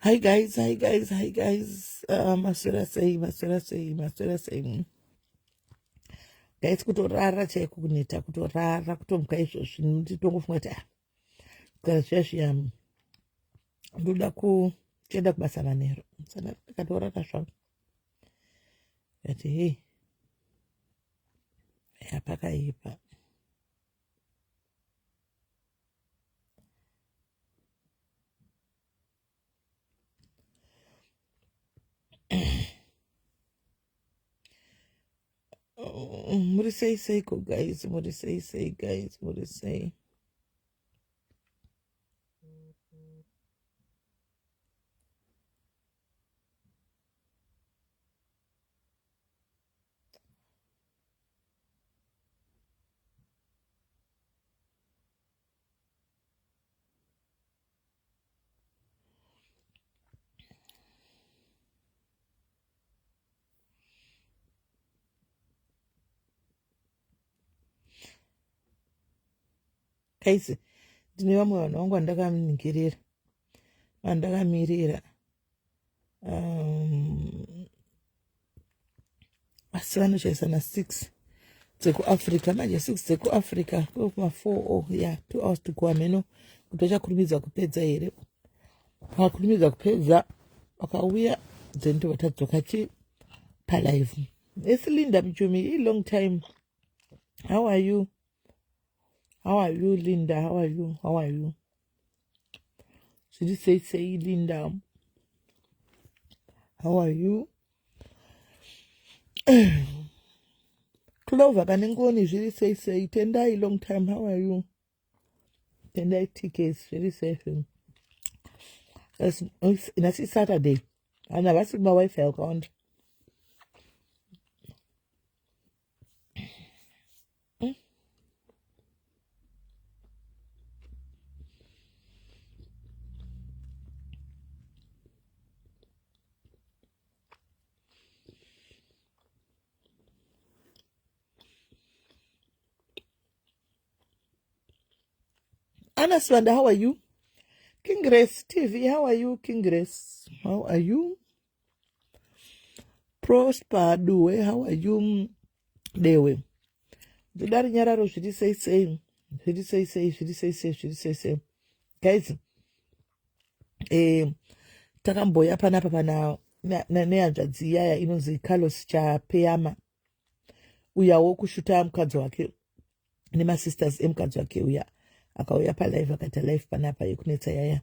Hi guys, hi guys, hi guys. Maswera sei, maswera sei, maswera sei. Guys, kutorara chaiko kuneta, kutorara, kutomuka izvozvi nditongofunga kuti ah, kana zviya zviya ndoda kuenda kubasa manheru. Saka ndakatorara zvangu. Ndati hey, yapakaipa. Oh, muri sei seiko guys muri sei sei guys muri sei Guys, ndine vamwe vanhu vangu vandakaningirira vandakamirira asi vanochaisa na 6 dzekuafrica manje 6 dzekuafrica kuma 4 o ya 2 hours to go hameno kuti vachakurumidza kupedza here vakakurumidza kupedza vakauya then tobva tadzoka chi palive. Esi Linda Mchumi, i long time. How are you? How are you Linda? How are you? How are you? Zviri sei sei Linda? How are you? Clover Kanengoni, zviri sei sei? Tendai, long time. How are you? Tendai TKs, zviri sei sei? Nhasi Saturday. Vanhu havasi kuma wifi yakawanda. Anna Swanda, how are you? King Grace TV, how are you? King Grace, how are you? Prosper Duwe, how are you? Dewe. Ndoda runyararo zviri sei sei, zviri sei sei, zviri sei sei, zviri sei sei. Guys, takamboya panapa pana nehanzvadzi iyaya inonzi Carlos Chapeyama uyawo kushuta mukadzi wake nemasisters emukadzi wake uya akauya palive akaita live panapa yekunetsa yaya,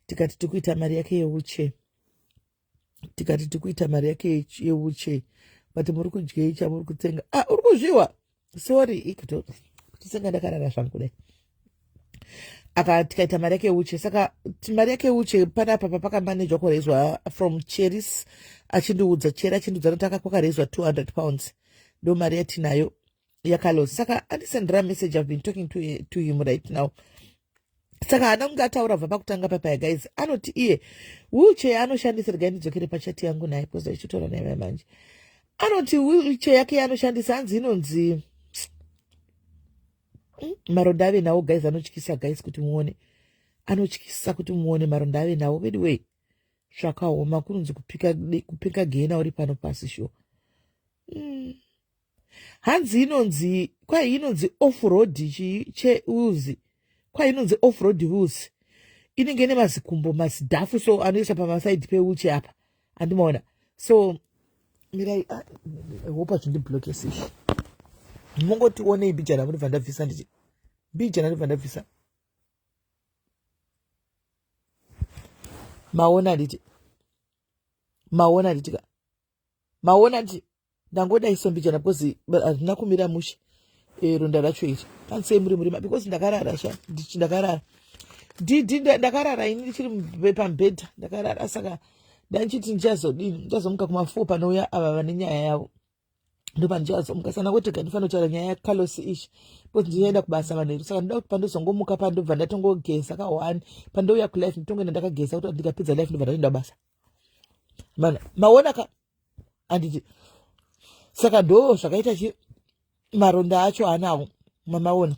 tikati tikuita mari yake yeuche, tikati tikuita mari yake yeuche, but muri kudyei chamuri kutsenga? Ah, uri kuzviwa, sorry, ikuto kutsenga ndakarara zvangu kudai. Aka tikaita mari yake yeuche, saka mari yake yeuche panapa papakamanejwa kurezwa from Cheris, achindiudza Cheri, achindiudza kuti akakwakareswa £200, ndo mari yatinayo yaCarlos. Saka andisendera message, I've been talking to him right now. Saka haana kunge ataura bva pakutanga papaya guys, anoti iye wheelchair anoshandisa, regai ndidzokere pachati yangu naye because aichitaura naye manje, anoti wheelchair yake yanoshandisa hanzi inonzi maronda ave nawo guys anotyisa guys kuti muone, anotyisa kuti muone maronda ave nawo. Anyway, zvakaoma, kunonzi kupika gena uri pano pasi sure. Hanzi inonzi kwai inonzi off road wheels, kwai inonzi off road wheels, inenge ine mazikumbo mazidhafu, so anoisa pamasaidi pewheelchair apa, andimaona. So mirai, ah, hopa zvindibloke izvi, mungotionei mbijana, munobva ndabvisa, nditi mbijana ndobva ndabvisa, maona, handiti maona, handiti ka maona, handiti ndangodai so mbijana because hazvina kumira mushe. Ronda racho iri pansei muri murima because ndakarara sha, ndichi ndakarara ndidi ndakarara ini ndichiri pamubhedha ndakarara. Saka ndandichiti ndichazodini, ndichazomuka kuma4 panouya ava vane nyaya yavo, ndopandichazomuka. Saka ndangoti ga ndifanira kutaura nyaya yaCarlos ishi because ndichaenda kubasa manheru, saka ndoda kuti pandozongomuka pandobva ndatongogeza ka1, pandouya kulife nditongoenda ndakageza, kuti ndikapedza life ndobva ndatoenda kubasa. Mana maona ka, handiti? Saka ndo zvakaita chi maronda acho anawo, mamaona.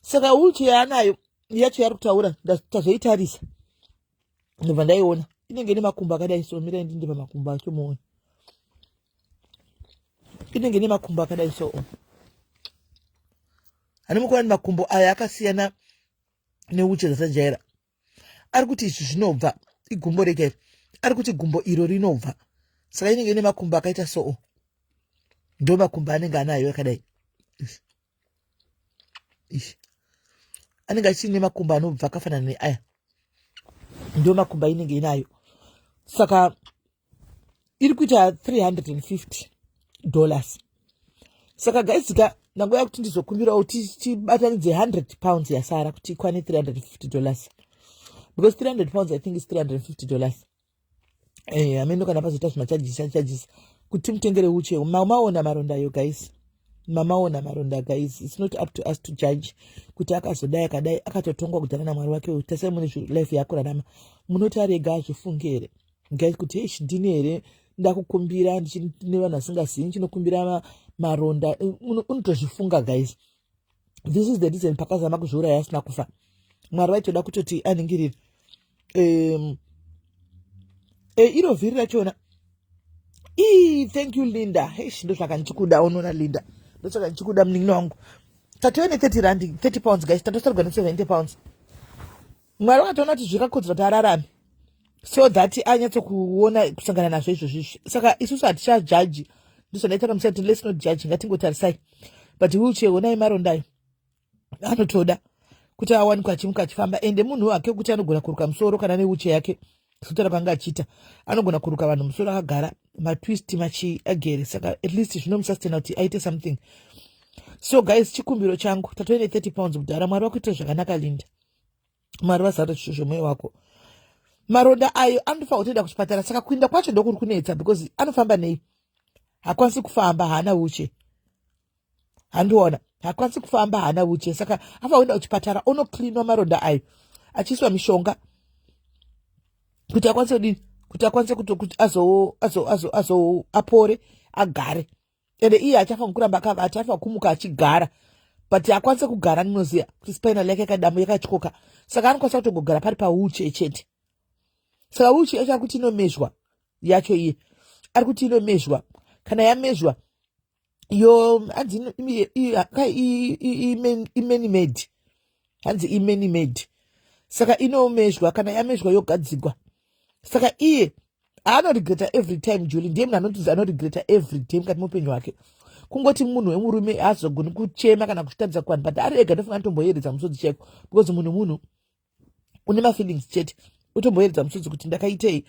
Saka wheelchair yaanayo yacho yari kutaura, tazoitarisa, ndobva ndaiona. Inenge ine makumbo akadai so. Mirai ndinde pamakumbo acho muone. Inenge ine makumbo akadai so. Hani mukuona makumbo aya akasiyana neuche dzatajaira. Ari kuti izvi zvinobva igumbo rega iri. Ari kuti gumbo iro rinobva. Saka inenge ine makumbo akaita so. Ndo makumbo anenge anayo akadai. Ishi anenge achine makumbo anobva akafanana neaya. Ndo makumbo ainenge inayo. Saka iri kuita $350. Saka guys ka, ndangoya kuti ndizokumbirawo tibatanidze £100 yasara kuti ikwane $350, because £300, I think, is $350. Ameno kana pazoita zvimacharges charges kuti timutengere uche. Mamaona maronda ayo, guys? Mamaona maronda, guys? It's not up to us to judge kuti akazodai akadai. Akatotongwa kudhara naMwari wake. Tasai mune life yakurarama, munoti arega azvifunge here, guys, kuti eish, ndini here ndakukumbira nevanhu vasingazivi, ndinokumbira maronda? Unotozvifunga, guys. This is the reason pakazama kuzviuraya asina kufa. Mwari vaitoda kutoti aningirire. Iro vhiri rachona. Ii, thank you, Linda. Heish, ndosvaka ndichikuda. Unoona, Linda, ndosvaka ndichikuda, munin'ina wangu. Tatove ne30 rand, £30, guys. Tatosarwa ne£70. Mwari vakatoona kuti zvakakodzera kuti ararame so that anyatsokuona kusangana nazvo izvozvo izvi. Saka isusu hatichajaji. Ndizvo musati, let's not judge, ngatingotarisai. But wheelchair, onai marondayo, anotoda kuti awanikwa achimuka achifamba. Ende munhu wake kuti anogona kuruka musoro kana newheelchair yake, sokutaura kwanga achiita, anogona kuruka vanhu musoro akagara, matwist machi agere. Saka at least zvinomusustaina kuti aite something. So guys, chikumbiro changu, tatove ne£30 kudhara. Mwari vakuitira zvakanaka, Linda. Mwari vazara zvisho zvemwoyo wako. Maronda ayo anofanira kutoenda kuchipatara. Saka kuinda kwacho ndokuri kunetsa, because anofamba nei? Hakwanisi kufamba, haana uche. Handiona, hakwanisi kufamba, haana uche. Saka afanira kuenda kuchipatara, onocleanwa maronda ayo, achiiswa mishonga kuti akwanise kudini, kuti akwanise kuti azo apore, agare. Ende iye achafanira kuramba akavata, afanira kumuka achigara, but akwanise kugara. Ndinoziva kuti spinal yake yakadambo, yakatyoka, saka anokwanisa kutongogara pari pawheelchair chete. Saka wheelchair yacho ari kuti inomezhwa yacho, iye ari kuti inomezhwa. Kana yamezhwa yo, hanzi iman-made, hanzi iman-made. Saka inomezhwa, kana yamezhwa yogadzigwa. Saka iye anoregreta every time. Julie ndiye munhu anotinzi anoregreta every day mukati meupenyu hwake. Kungoti munhu wemurume haazogoni kuchema kana kuchitaridza kuvanhu, but ari ega ndofunga anotomboyeredza musodzi chaiko, because munhu une mafeelings chete. Utomboyeredza musodzi kuti ndakaitei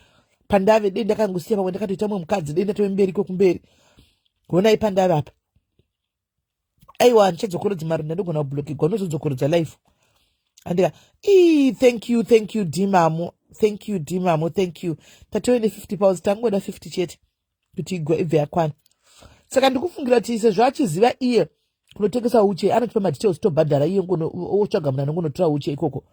pandave, dei ndakangosiya pamwe ndakatoita mumwe mukadzi, dei ndatove mberi kwekumberi. Honai pandave apa. Aiwa, ndichadzokorodza maronda, ndogona kublockigwa, unozodzokorodza life andika. Ii, thank you, thank you, Dimamo. Thank you, Dimamo, thank you. Tatove ne£50, tangoda 50 chete kuti igwa ibve yakwana. Saka ndikufungira kuti sezvo achiziva iye kunotengesa uche, anotipa madetails, tobhadhara, iye otsvaga munhu anongonotora uche ikoko,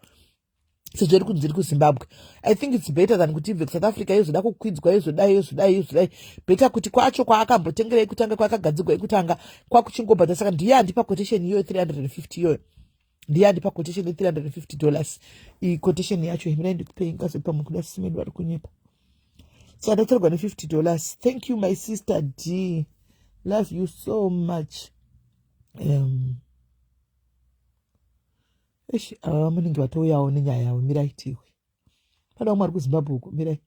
sezvo iri kunzi iri kuZimbabwe. I think it's better than kuti ibve kuSouth Africa, yozoda kukwidzwa, yozodai, yozodai, yozodai. Better kuti kwacho kwaakambotengera ikutanga, kwaakagadzigwa ikutanga, kwakuchingobhadhara. Saka ndiye andipa quotation iyoyo, 350 iyoyo. Ndiye andipa quotation ye$350. Iyi quotation yacho, mirai ndikupei, ngazopa mukuda simedu vari kunyepa. Saka ndatorwa ne$50. Thank you, my sister D, love you so much. Eish, ava munenge vatouyawo nenyaya yavo. Mirai tiwe, pane vamwe vari kuZimbabwe uko. Mirai.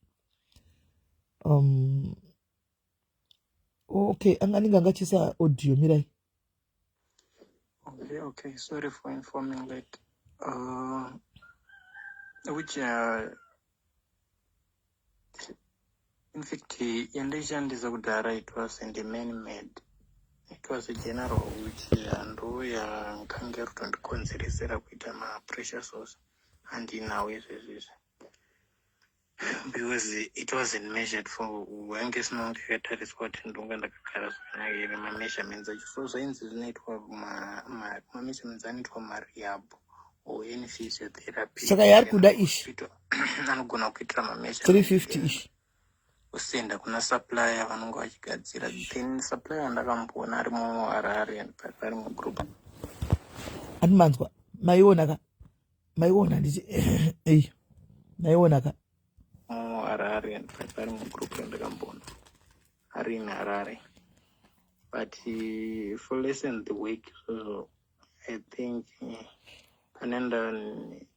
Okay, anenge angachisa audio. Mirai. Okay. Sorry for informing late. Which, in fact, yandaishandisa kudhara, it wasn't a man-made. It was a general which ndo yakange rutondikonzeresera kuita ma-pressure sores andinawo izvezvi izvi, because it wasn't measured for wange isina kunge yakatariswa kuti ndonga ndakagara zvakanaka here, mameasurements acho. So zvainzi zvinoitwa mameasurements anoitwa marehab or any physiotherapy. Saka yaari kuda ishi anogona kuitira mameasurements. 350 ishi. Kusenda kuna supplier vanonge vachigadzira. Then supplier ndakamboona ari muHarare and pari mugroup. Andimanzwa, maiona ka, maiona, handiti? Ei, maiona ka. MuHarare. Harare and vari mugroup randakamboona ari in Harare. But for lessen the work zvozvo, I think pane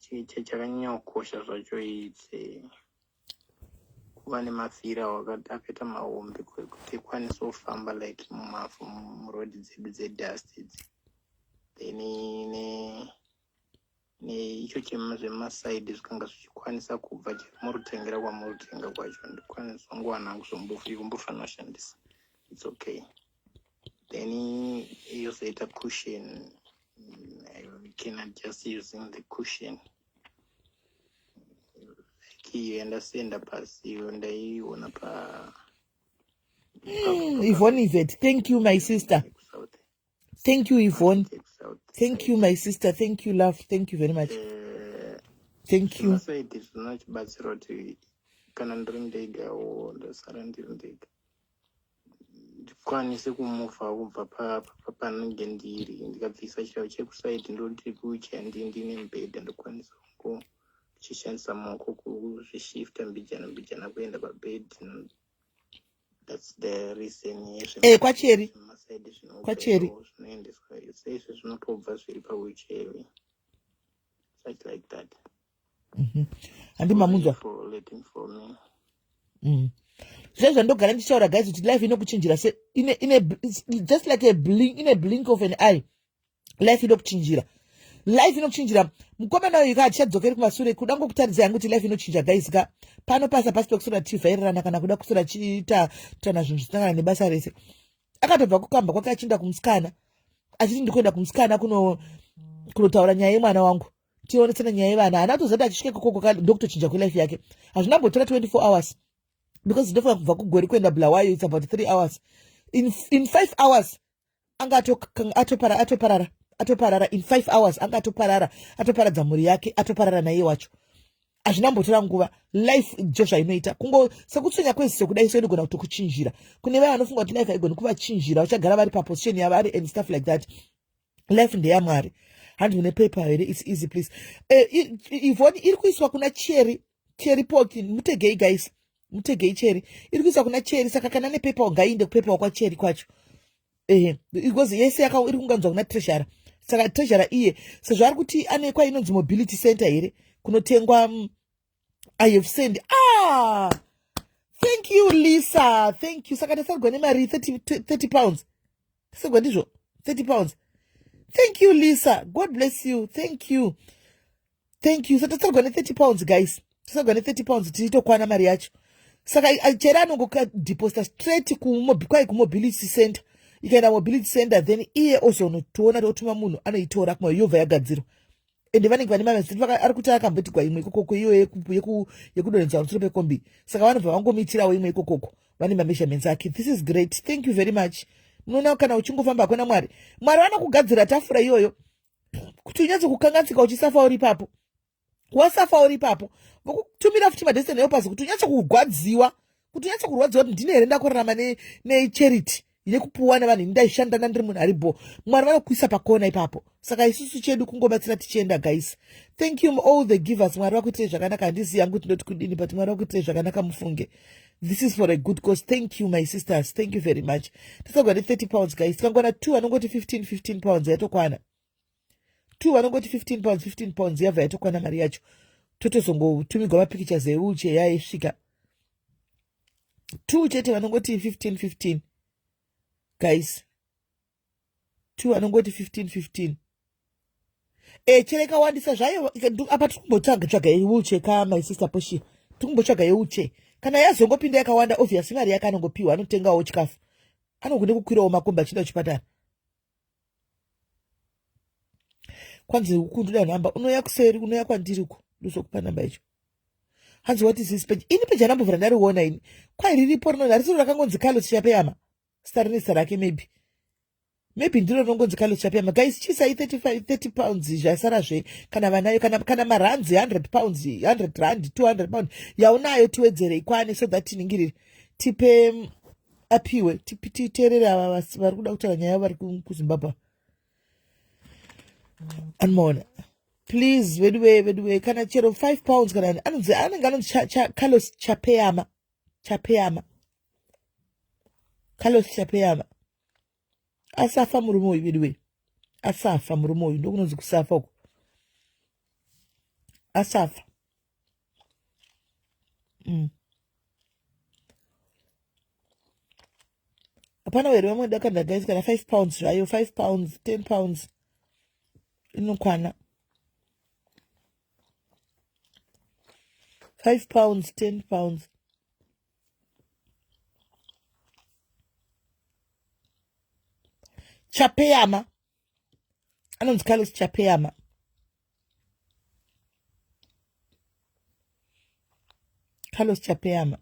chakanyanya kukosha zvacho, it's kuva nemavhiri akaita mahombe kuti ikwanise kufamba like mumavhu, murodhi dzedu dzedust idzi. Then neicho zvemasides zvikanga zvichikwanisa kubva chero murutengera kwamurutenga kwacho, ndikwanisa kungowana hangu zvombofanira kushandisa, it's okay. Then yozoita cushion. You can adjust using the cushion, like iyo yandasenda pasi, iyo ndaiona pa Yvonne Yvette, thank you, my sister. Thank you, Yvonne. Thank you, my sister. Thank you, love. Thank you very much. Thank you. Zvemasides zvinochibatsira kuti kana ndiri ndegawo, ndasara ndiri ndega, ndikwanise kumuvha kubva panenge ndiri. Ndikabvisa chirau chekuside, ndoti kuchair ndine mubhedha, ndokwanisa kungo ndichishandisa maoko kuzvishifta mbijana mbijana kuenda pabed. That's the reason. Kwacheri. Zvemasides. Kwacheri. Zvinoendeswa seizvo zvinotobva zviri pawheelchair, such like that. Handi mamunzwa? For letting for me. Zve zvandogara ndichitaura, guys, kuti life inokuchinjira se ine it's just like a blink, in a blink of an eye, life inokuchinjira, life inokuchinjira. Mukomana uyu ka, hatichadzokeri kumasure, kuda ngokutaridza yangu kuti life inochinja, guys ka. Pano pasa pasi pekusora tichivhairirana kana kuda kusora chiita tana zvinhu zvisina kana nebasa rese. Akatobva kukamba kwake achienda kumusikana, achiti ndikuenda kumusikana kunotaura nyaya yemwana wangu, tionesana nyaya yevana. Haana kutozati achisvika ikokoko ndokutochinja kwelife yake. Hazvinambotora 24 hours, because ndofanira kubva kuGori kuenda Bulawayo, it's about 3 hours. In 5 hours anga atoparara, atoparara. In 5 hours anga atoparara, atoparadza mhuri yake, atoparara naiye wacho. Hazvinambotora nguva. Life jo zvainoita, kungo sekutswenya kweziso kudai so, inogona kutokuchinjira. Kune vaya vanofunga kuti life haigoni kuvachinjira, vachagara vari paposition yavari and stuff like that, life ndeyamwari. Handi une paper here? It's easy, please. Ivhoni iri kuiswa kuna Cherry, Cherry Poki. Mutegei, guys, mutegei Cherry. Iri kuiswa kuna Cherry, saka kana nePayPal, ngaiinde kuPayPal kwaCherry kwacho. Ehe, because yese iri kunganzwa kuna treasurer. Saka treasurer iye, sezvo ari kuti ane kwa inonzi mobility center here kunotengwa. I have sent. Ah, thank you, Lisa, thank you. Saka tasarigwa nemari £30. Tasarigwa ndizvo £30. Thank you, Lisa. God bless you. Thank you, thank you. So tasarigwa ne£30, guys, tasarigwa ne£30, tichitokwana mari yacho. Saka chero anongodeposita straight kwai kumobility center. Ikaenda mobility center, then iye ozonotoona, otuma munhu anoitora kuma, yobva yagadzirwa. Ende vanenge vane mamaziti ari kuti akamboitigwa imwe ikokoko, iyo yekudonhedzwa pamusoro pekombi. Saka vanobva vangomuitirawo imwe ikokoko, vane mameasurements ake. This is great. Thank you very much. Munoona, kana uchingofamba hakuna Mwari, Mwari vanokugadzira tafura iyoyo kuti unyatsokukanganisika, uchisafa uri ipapo. Wasafa uri ipapo, vokutumira futi madestiny helpers kuti unyatsokugwadziwa, kuti unyatsokurwadziwa kuti ndine here ndakurarama necharity nekupuwa nevanhu, ini ndaishanda ndandiri munhu ari bo. Mwari vanokuisa pakona ipapo. Saka isusu chedu kungobatsira tichienda. Guys, thank you, all the givers. Mwari vakuitirei zvakanaka. Handizivi yangu kuti ndoti kudini, but Mwari vakuitirei zvakanaka, mufunge. This is for a good cause. Thank you, my sisters. Thank you very much. Tisagwa ne£30, guys. Tikangwana two vanongoti 15 £15, yatokwana. Two vanongoti £15 £15, yabva yatokwana mari yacho. Totozongotumigwa mapictures ewheelchair yaisvika. Two chete vanongoti 15 15, guys. Two vanongoti 15 15. Chere ikawandisa zvayo apa, tiri kumbotsvaga tsvaga yewheelchair ka, my sister Poshia. Tiri kumbotsvaga yewheelchair. Kana yazongopinda yakawanda, obviously mari yake anongopiwa, anotengawo chikafu, anogone kukwirawo makombi achienda kuchipatara. Kwanzi huku ndoda nhamba, unoya kuseri, unoya kwandiri uko, ndozokupa namba icho. Hanzi, "What is this page?" Ini page andambovhura ndariona ini, kwai riripo rinonzi, harisiro rakangonzi Carlos Chapeyama, zita rine zita rake. Maybe ndiro rinongonzi Carlos Chapeyama. Guys, chiisai 35 £30, zvasarazve kana vanayo, kana maranzi, £100, R100, £200 yaunayo, tiwedzere ikwane so that tiningirire, tipe apiwe, titeerere ava vari kuda kutaura nyaya, vari kuZimbabwe. Anomaona. Please veduwe, veduwe, kana chero 5 pounds kana anonzi, anenge anonzi Carlos Chapeyama, Chapeyama, Carlos Chapeyama. Asafa murume uyu veduwe, asafa murume uyu, ndokunonzi kusafa uku, asafa. Hapana here vamwe dakanda guys, kana 5 pounds zvayo, 5 pounds, 10 pounds inokwana, 5 pounds, 10 pounds. Chapeyama, anonzi Carlos Chapeyama. Carlos Chapeyama.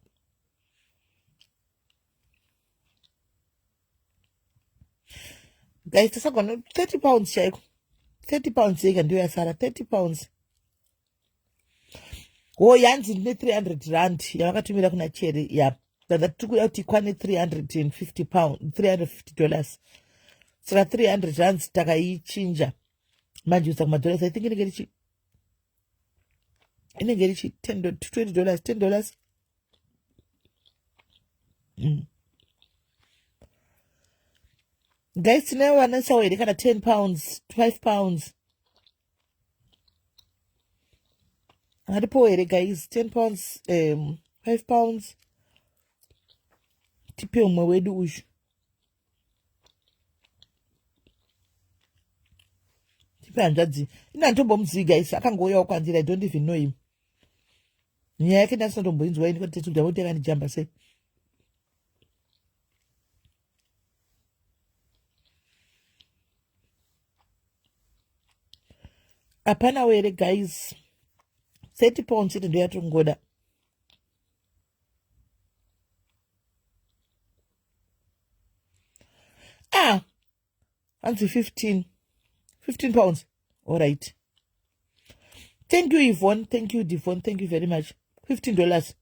Guys, tasagona 30 pounds chaiko, 30 pounds yega ndiyo yasara, 30 pounds. Ho, yanzi ndine 300 rand yavakatumira kuna Cherry ya tanda tiri kuda kuti ikwane 350 pound, 350 dollars. Saka 300 rands takaichinja manje kuisa kumadollars, I think inenge richi 10 to 20 dollars, 10 dollars. Guys, tine vanoisawo here kana 10 pounds, 5 pounds aripo here guys? 10 pounds, 5 pounds, tipe umwe wedu uyu, tipe hanzvadzi ina. Handitombomuzivi guys, akangouyawo kwandiri. I don't even know him. Nyaya yake ndasinatomboinzwa ini kwati kuti yakandijamba sei. Hapanawo here guys? 30 pounds chete ndo yatingoda. Ah, hanzi 15, 15 pounds. All right, thank you Yvonne, thank you Devon, thank you very much. 15 dollars,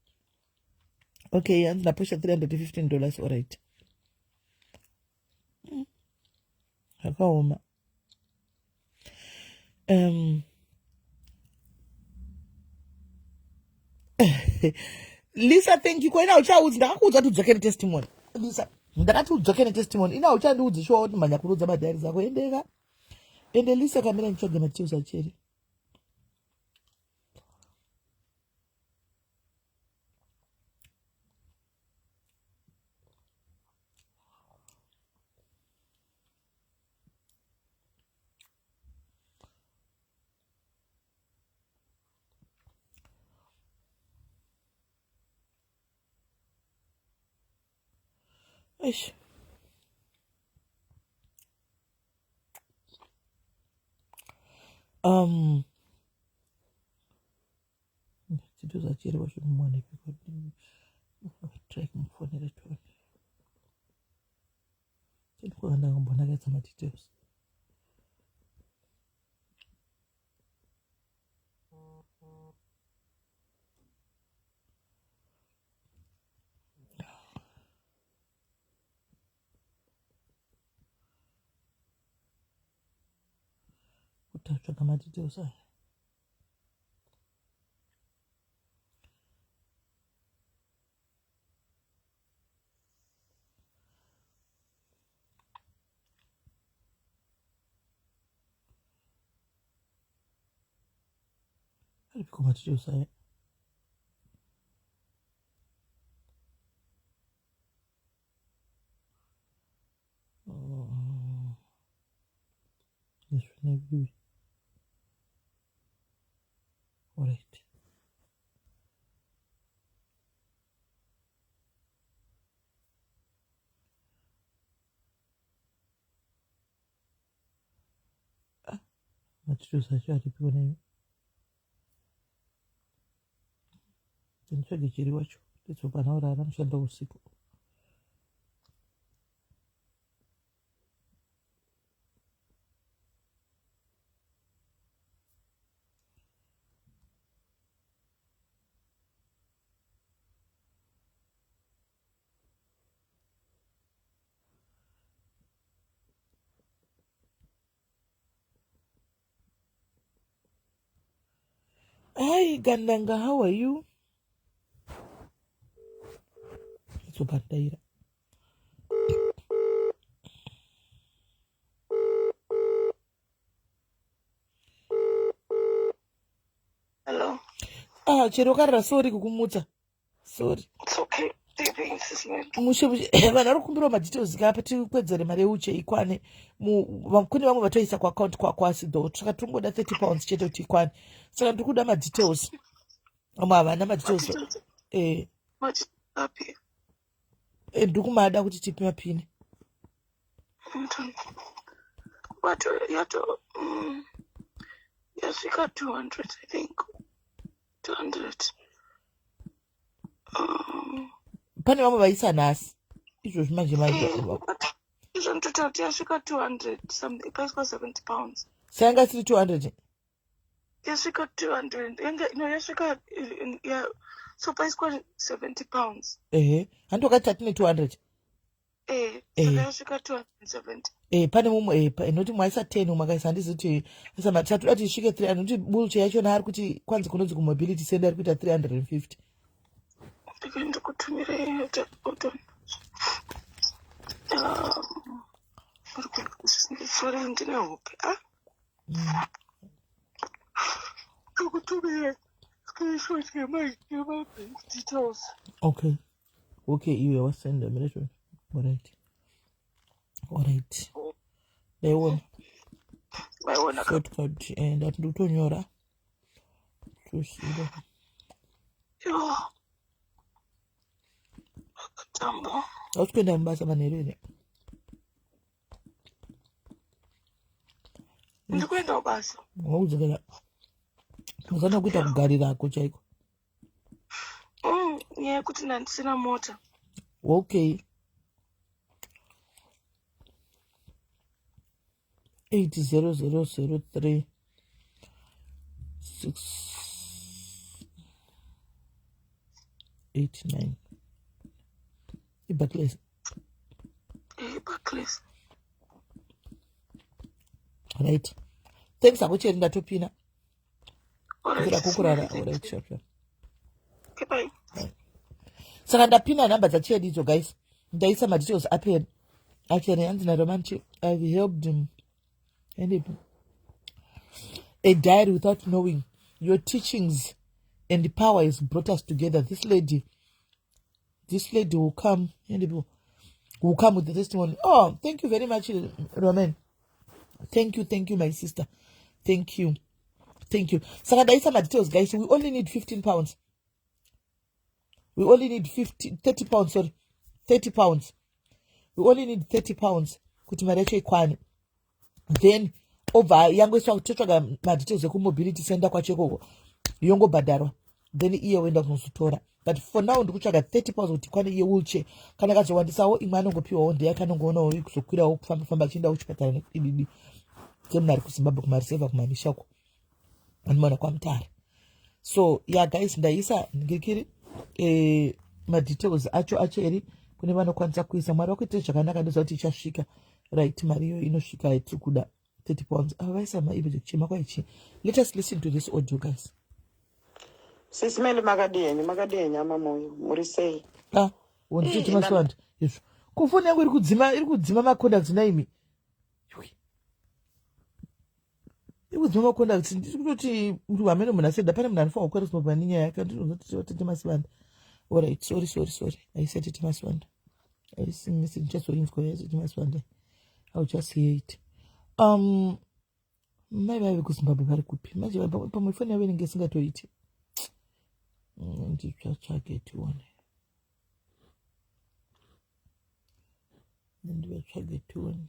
okay. Hanzi napusha 315 dollars. All right, zvakaoma. Lisa, thank you. Kwaina uchaudzi, ndakakuudza kuti udzoke netestimony. Lisa, ndakati udzoke netestimony, ina uchandiudzi shuwa kuti mhanya kurudza madhari zako. Endeka, ende Lisa, kamira nditsvage matius acheri. Eish. Chito zvachiri vachimumwanepi? Try kumufonera tione ndikona ndangambonakaidza madetails. Kuti atsvaga madetails aya aripiko madetails aya? Izvi alright. Ah, madetails acho aripiko nemi? Nditsvage chiri wacho ndidzoka naurara mushanda usiku. Hi Gandanga, how are you? Zobhandaira. Hello. Ah, chero wakarara sorry kukumutsa. Sorry. It's okay. Sleeping, sis man. Mushe mushe vanhu vari kukumbirwa madetails ka apa tikwedzere mari yeuche ikwane. Kune vamwe vatoisa kuaccount kwako asi though saka tiri kungoda 30 pounds chete kuti ikwane. Saka ndiri kuda madetails. Vamwe havana madetails. Madetails. Eh, Madetails api? eh, ndiri kumada kuti tipe mapini. But yato yasvika 200 I think. 200. Pane vamwe vaisa nhasi. Izvozvi manje manje. Izvo ndototi kuti yasvika 200 something paiswa 70 pounds. Saka yanga isiri 200. Yasvika 200 yanga no yasvika ya so paiswa 70 pounds. Ehe. Handi wakati tatine 200. Eh, saka yasvika 270. Eh, pane mumwe eh, noti mwaisa 10 umwe akaisa handizi kuti aisa matatu ati isvike 300 noti bulche yachona ari kuti kwanzi kunonzi kumobility center ari kuita 350. Ndike ndikutumire hold on. Sorry ndine hope. Ah? Ndikutumire screenshot yema yema bank details. Okay. Okay, iwe wasenda mira cho. Alright. Alright. Ndaiona. Maiona ka. Shortcut eh, ndati ndikutonyora. Tusida. Yo. Tamba. Hausi kuenda mubasa manheru here? Ndikuenda kubasa. Wakudzokera. Unofanira kuita kugarirako chaiko. Nyaya yekuti ndandisina mota. Okay. 80003 6 8 9 iBarclays. Barclays. Right. Thanks ako cheri ndatopina. Alright, Kukurara kukurara. thank Alright, you. sure, sure. Okay, bye. Saka ndapina nhamba dzacheri idzo guys. Ndaisa madetails apeni. Acheri hanzi naRomanchi I've helped him. And a diary without knowing your teachings and power has brought us together. This lady will come and will come with the testimony. Oh, thank you very much, Roman. Thank you, thank you, my sister. Thank you. Thank you. Saka ndaisa madetails guys. We only need 15 pounds. We only need 50, 30 pounds, sorry. 30 pounds. We only need 30 pounds kuti mari yacho ikwane. Then obva yangoiswa totsvaga madetails ekumobility center kwacho ikoko yongobhadharwa then iye woenda kunozotora. But for now ndikutsvaga 30 pounds kuti ikwane iye wheelchair. Kana kazowandisawo imwe anongopiwawo ndeyake anongoonawo kuzokwirawo kufamba famba achienda kuchipatara nekudididi semunhu ari kuZimbabwe kumarisevha kumamisha uko anomaona kwaMutare. So yeah guys, ndaisa ngekiri madetails acho acheri kune vanokwanisa kuisa. Mwari vakuitire zvakanaka, ndoziva kuti ichasvika. Right, mari iyo inosvika yatiri kuda 30 pounds. Ava vaisa maimage kuchema kwaichi. Let us listen to this audio guys. Sis Meli makadini makadini ama moyo muri sei? Ah, wonditoti maswanda izvo. Kufoni yangu iri kudzima iri kudzima macontacts naimi. Iri kudzima macontacts ndiri kutoti hamene munhu asenda pane munhu anofanira kukwira kuzimbabwe nenyaya yake ndinozoti tete Masivanda. Alright, sorry sorry sorry. Aisa tete Masivanda. Aisi message ndichazoinzwa ya tete Masivanda. I'll just hear it. Mai vaive kuZimbabwe vari kupi? Manje pamwe foni yavo inenge isingatoiti. Nditsvatsvage tione. Ndivatsvage tione.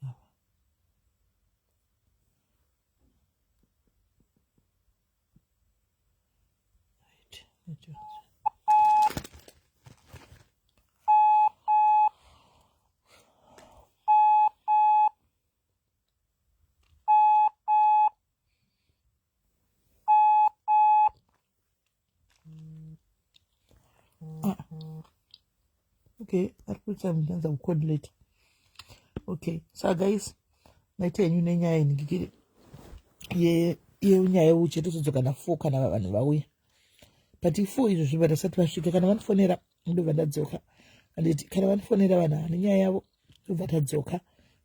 Right. Ah. Okay, ari kuita ndanza kucoordinate. Okay, so guys, maita henyu nenyaya inhingikiri. Yenyaya yeuchi tozodzoka na4 kana vanhu vauya, but i4 izvo zviva vasati vasvika. Kana vanofonera ndobva ndadzoka, handiti? Kana vanofonera vanhu ava nenyaya yavo, tobva tadzoka,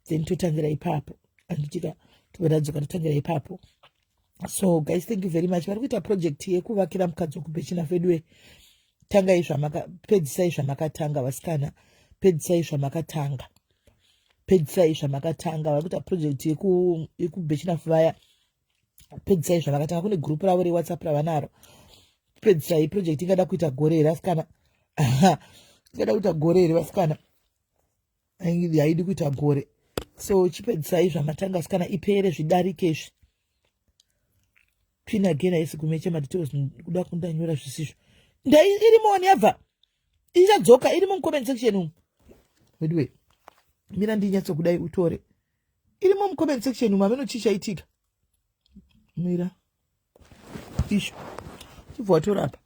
then totangira ipapo, handitika? Tobva tadzoka, totangira ipapo. So guys, thank you very much. Vari kuita project yekuvakira mukadzi wekubhechina fedwe, tangai zvamaka, pedzisai zvamakatanga vasikana, pedzisai zvamakatanga, pedzisai zvamakatanga. Vari kuita project yekubhechina vaya, pedzisai zvamakatanga. Kune group ravo reWhatsApp ravanaro. Pedzisai project. Ingada kuita gore here vasikana? Ingada kuita gore here vasikana? Haidi kuita gore. So chipedzisai zvamatanga vasikana, ipere, zvidarike izvi. Pin again haisi kumecha madetails, kuda kundanyora zvisizvo. Ndai irimoni yabva, ichadzoka, iri mucomment section umu. Weduwe, mira ndinyatsokudai utore. Irimo mucomment section umu, hameno chii chaitika. Mira, isho, chibva watora apa.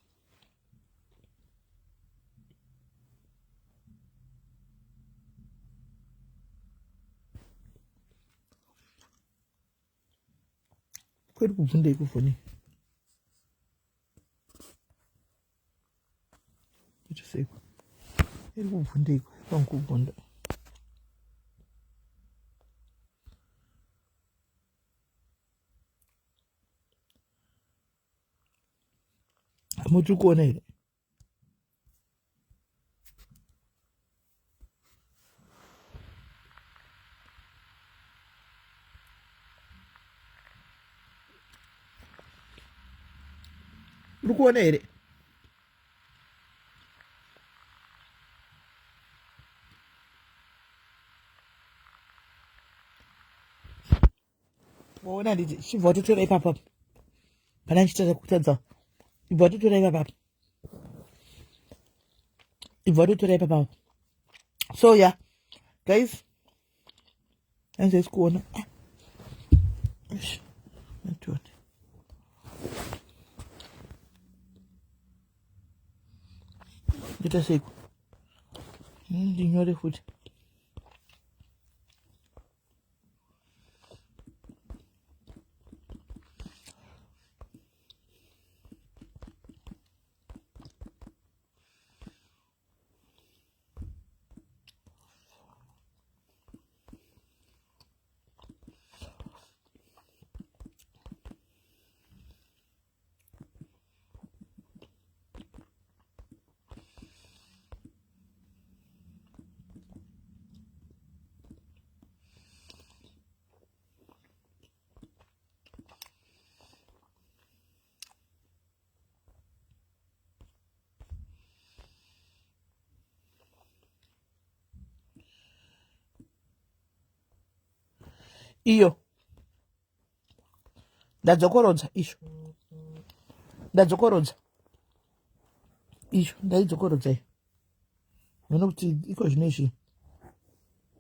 Kweri kubvundei kufoni ichiseiko? Iri kubvundeiko? Pangubvunda. Hamuti kuona here? Uri kuona here? Waona, nditi chibva watotora ipapa pana ndichitadza kutadza. Ibva watotora ipapa, ibva watotora ipapa. So yeah guys, anzaisi kuona. Atone ndoita seiko? Ndinyore futi. Iyo ndadzokorodza, izvo ndadzokorodza, izvo ndaidzokorodza iyo. Nokuti iko zvino izvi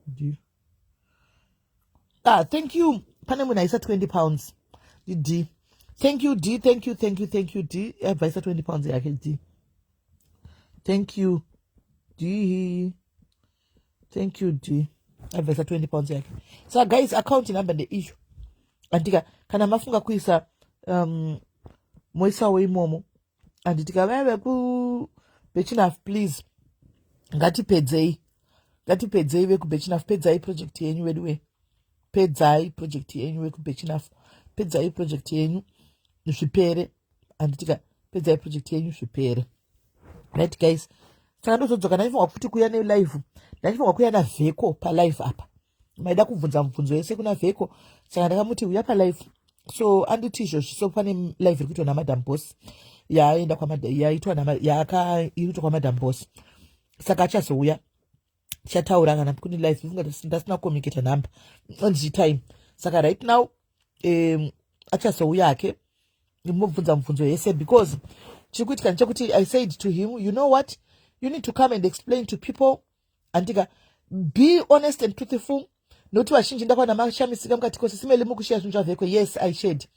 ndiyo. Ah, thank you. Pane munhu aisa £20, D. Thank you D, thank you, thank you, thank you D. Abva aisa £20 yake D. Thank you D, thank you D. Abva aisa £20 yake. Saka guys, account number ndeiyo, andika? Kana mafunga kuisa, moisawo imomo, handitika? Vaya vekubechinaf, please, ngatipedzei, ngatipedzei. Vekubechinaf, pedzai project yenyu vedu we, pedzai project yenyu. Vekubechinaf, pedzai project yenyu zvipere, handitika? Pedzai project yenyu zvipere. Right guys, saka ndozodzoka. Ndaifanirwa futi kuuya nelive, ndaifanirwa kuuya navheko palive apa. Maida kubvunza mubvunzo yese kuna Vheko, saka ndakamuti uya palive. So anditi izvozvi, so pane live iri kuitwa naMadam Boss, yaenda, yaitwa, yaaka iri kuitwa kwaMadam Boss, saka achazouya, tichataura kana kune live. Funga ndasina kucommunicata number time, saka right now achazouya hake, mobvunza mubvunzo yese, because chiri kuitika ndechekuti I said to him, "You know what? You need to come and explain to people," andika? "Be honest and truthful," nokuti vazhinji ndakwana mashamisika mukati kose simele mukushiya zvinhu zvavhekwe. Yes, I shared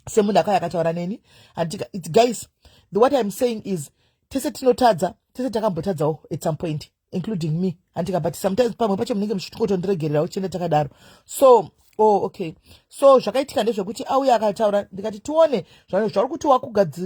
semunhu akauya akataura neni, andika? Guys, what I'm saying is tese tinotadza, tese takambotadzawo at some point, including me, andika? But sometimes pamwe pacho munenge muchitongotondiregererawo, chienda takadaro. So Oh, okay. So zvakaitika ndezvekuti auya akataura, ndikati tione zvauri kuti uri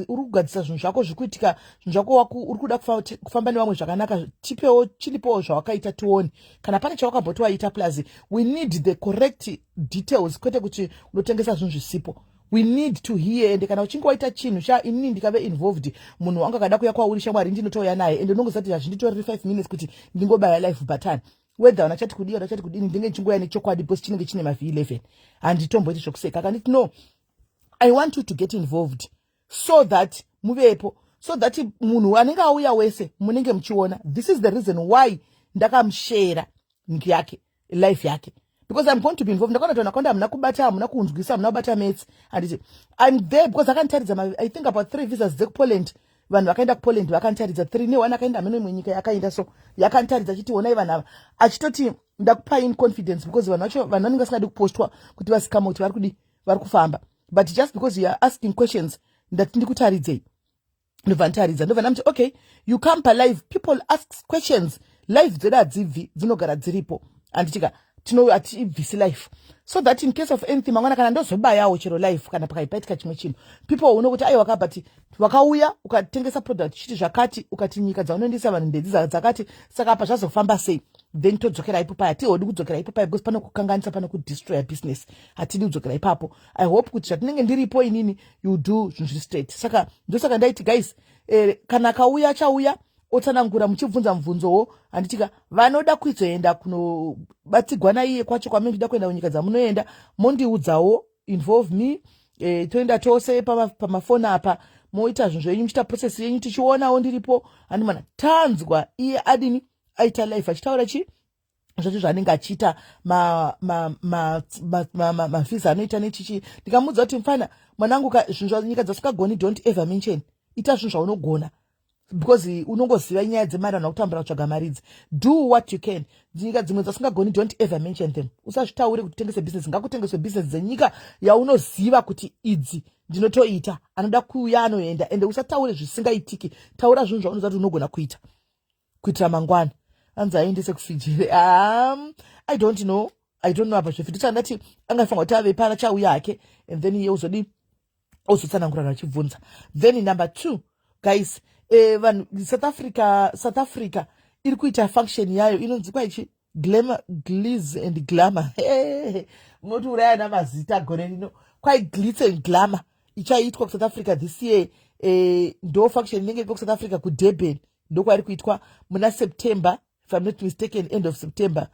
kugadzisa zvinhu zvako zviri kuitika, zvinhu zvako uri kuda kufamba nevamwe zvakanaka, tipewo chilipowo zvawakaita tione kana pane chawakamboti waita. Plus we need the correct details, kwete kuti unotengesa zvinhu zvisipo. We need to hear. Ende kana uchinge waita chinhu sha, inini ndikave involved, munhu wanga akada kuya kwauri, shamwari, ndinotouya naye. Ende unongozati hazvinditoreri 5 minutes kuti ndingobaya live button, whether vanachati kudii, vanachati kudini, ndinge ndichingoya nechokwadi because chinenge chine mavh 11. Handitomboiti zvokuseka. Akanditi, "No, I want you to get involved so that muvepo, so that munhu anenge auya wese munenge muchiona." This is the reason why ndakamushera yake life yake, because I'm going to be involved. Ndakaona kuti vanhu hamuna kubata, hamuna kunzwisa, hamuna kubata maths. Handiti I'm there because akanditaridza, I think, about three visas dzekuPoland. Vanhu vakaenda kuPoland vakanditaridza three, neone akaenda hameno imwe nyika yakaenda. So yakanditaridza achiti, "Onai vanhu ava," achitoti, "Ndakupai in confidence," because vanhu vacho, vanhu vanenge vasingadi kupostwa kuti vasikama kuti vari kudi, vari kufamba. But just because you are asking questions, ndati ndikutaridzei. Ndobva nditaridza, ndobva ndamuti, "Okay, you come palive, people ask questions. Live dzedu hadzibvi, dzinogara dziripo, handitika? Hatibvisi live, so that in case of anything mangwana kana ndozobayawo chero live, kana pakaipatika chimwe chinhu, people uno kuti aiwa but wakauya ukatengesa product chiti zvakati, ukati nyika dzaunoendesa vanhu ndedzi dzakati, saka apa zvazofamba sei?" Then todzokera ipo paya. Hatihodi kudzokera ipo paya because pane kukanganisa, pane kudestroya business. Hatidi kudzokera ipapo. I hope kuti zvatinenge ndiripo inini, you do zvinhu zviri straight. Saka ndosaka ndaiti, guys, kana akauya, achauya otsanangura, muchibvunza mubvunzowo, handitika? Vanoda kuzoenda kunobatsigwa naiye kwacho kwamunoda kuenda kunyika dzamunoenda, mondiudzawo, involve me, toenda tose pamafoni apa, moita zvinhu zvenyu, muchiita process yenyu, tichionawo ndiripo, handimana tanzwa iye adini, aita live achitaura chi zvacho zvaanenge achiita, mavhisa anoita nechichi. Ndikamuudza kuti, "Mufana mwanangu, zvinhu nyika dzasingagoni, don't ever mention. Ita zvinhu zvaunogona, because unongoziva nyaya dzemari, vanhu vakutambura kutsvaga mari idzi. Do what you can. Nyika dzimwe dzasingagoni, don't ever mention them. Usazvitaure kuti utengese business. Ngakutengeswe business dzenyika yaunoziva kuti idzi ndinotoita. Anoda kuuya anoenda. Ende usataure zvisingaitiki. Taura zvinhu zvaunoziva kuti unogona kuita kuitira mangwana." Anzi aendese kuFiji. I don't know, I don't know apa zveFiji. Ndati angafanira kuti ave pana chauya hake, and then iye uzodi ozotsanangura vanhu vachibvunza. Then number two, guys, vanhu, South Africa, South Africa iri kuita function yayo inonzi kwaichi Glamour, Glitz and Glamour. Munoti uraya namazita gore rino. Kwai Glitz and Glamour ichaitwa kuSouth Africa this year. Ndo function inenge iko kuSouth Africa, kuDurban ndokwairi kuitwa muna September, if I'm not mistaken, end of September.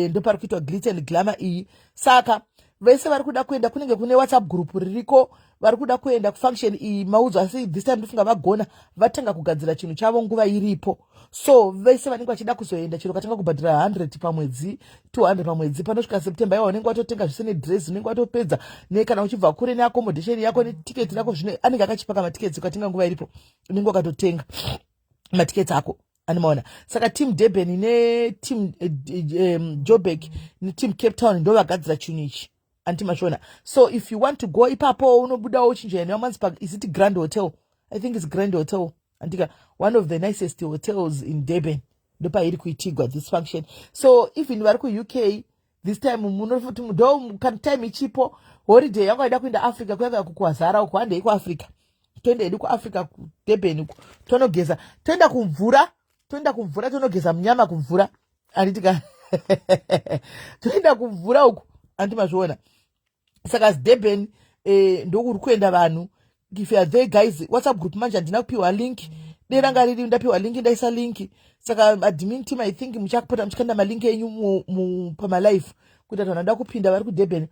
Ndopari kuitwa Glitz and Glamour iyi. Saka vese vari kuda kuenda, kunenge kune WhatsApp group ririko. Vari kuda kuenda kufunction iyi, maudzo. Asi this time ndofunga vagona, vatanga kugadzira chinhu chavo nguva iripo. So vese vanenge vachida kuzoenda, chero katanga kubhadhira 100 pamwedzi, 200 pamwedzi, panosvika September iwa unenge watotenga zvise nedress, unenge watopedza nekana uchibva kure, neaccommodation yako, netiketi rako. Zvino anenge akachipaka matiketsi. Ukatenga nguva iripo, unenge wakatotenga matiketsi ako, animaona. Saka team Durban neteam Joburg neteam Cape Town ndo vagadzira chinhu ichi, antimashona. So if you want to go ipapo, unobudawo uchinjoya nevamanzi. Is it Grand Hotel? I think it's Grand Hotel, andika? One of the nicest hotels in Durban. Ndopairi kuitigwa this function. So even vari kuUK this time, munofuti ndo kana time ichipo, holiday yangu aida kuenda Africa kuyaka kukwazara uko, handei kuAfrica, toenda hedu kuAfrica, kuDurban uko, tonogeza, toenda kumvura, toenda kumvura, tonogeza munyama kumvura, handitika? Toenda kumvura uku, handi mazviona? Saka Durban, ndokuri kuenda vanhu. If you are there, guys, WhatsApp group manje handina kupiwa link. Dei ranga riri ndapiwa link, ndaisa link. Saka admin team, I think muchapota muchikanda malink enyu pamalive kuita kuti vanoda kupinda vari kuDurban,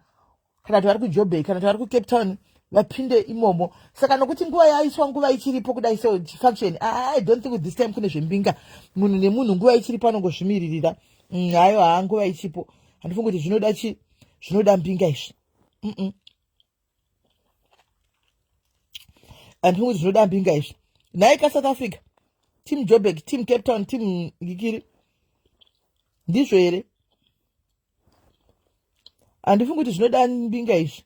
kana kuti vari kuJoburg, kana kuti vari kuCape Town, vapinde imomo. Saka nokuti nguva yaiswa, nguva ichiripo kudai, so function, I don't think this time kune zvembinga. Munhu nemunhu nguva ichiripo anongozvimiririra. Hayo haa, nguva ichipo, handifungi kuti zvinoda chi zvinoda mbinga izvi. Handifungi kuti zvinoda mbinga izvi. Nhai kaSouth Africa, team Joburg, team Cape Town, team Gikiri, ndizvo here? Handifungi kuti zvinoda mbinga izvi.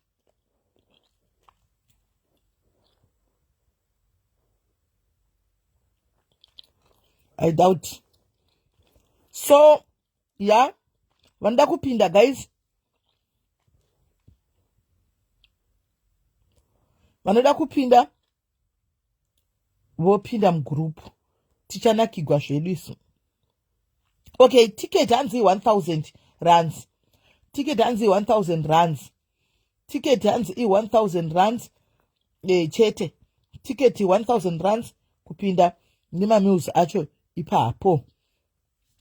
I doubt so. Ya, vanoda kupinda, guys. Vanoda kupinda vopinda mugroup, tichanakigwa zvedu isu. Okay, ticket hanzi 1000 rands, ticket hanzi 1000 rands, ticket hanzi i1000 rands chete. Ticket 1000 rands kupinda nemameals acho ipapo,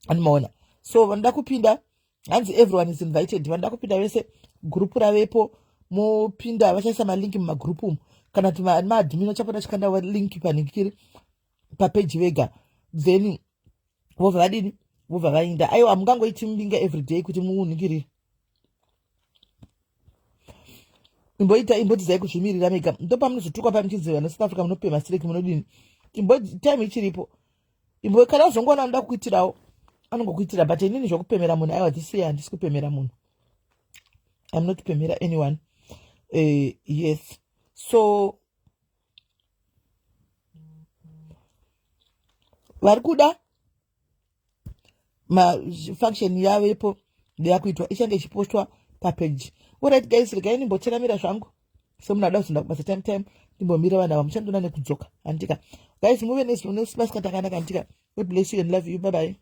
anomaona. So vanoda kupinda, hanzi everyone is invited. Vanoda kupinda vese, gurupu ravepo, mopinda. Vachaisa malinki mumagurupu umu, kana kuti maadmin vachapota chikanda link panhingikiri papeji vega, then vobva vadini, vobva vainda. Aiwa, hamungangoiti mbinga everyday kuti munhingirire. Imboita, imbodzizai kuzvimirira mega. Ndopamunozotukwa pamuchinzi vana South Africa munopema sireki, munodini. Imbo time ichiripo, imbo kana uzongoona anoda kukuitirawo anongokuitira, but inini zvokupemera munhu, aiwa, this year handisi kupemera munhu. I'm not pemera anyone. Yes, so vari kuda mafunction yavepo yakuitwa ichange ichipostwa papage. Alright guys, regai ndimboteramira zvangu semunhu ada kuzoenda kubasa time time. Ndimbomira vanhu ava, muchandiona nekudzoka, handika guys? Muve nemasikati akanaka, handika? God bless you and love you. Bye bye.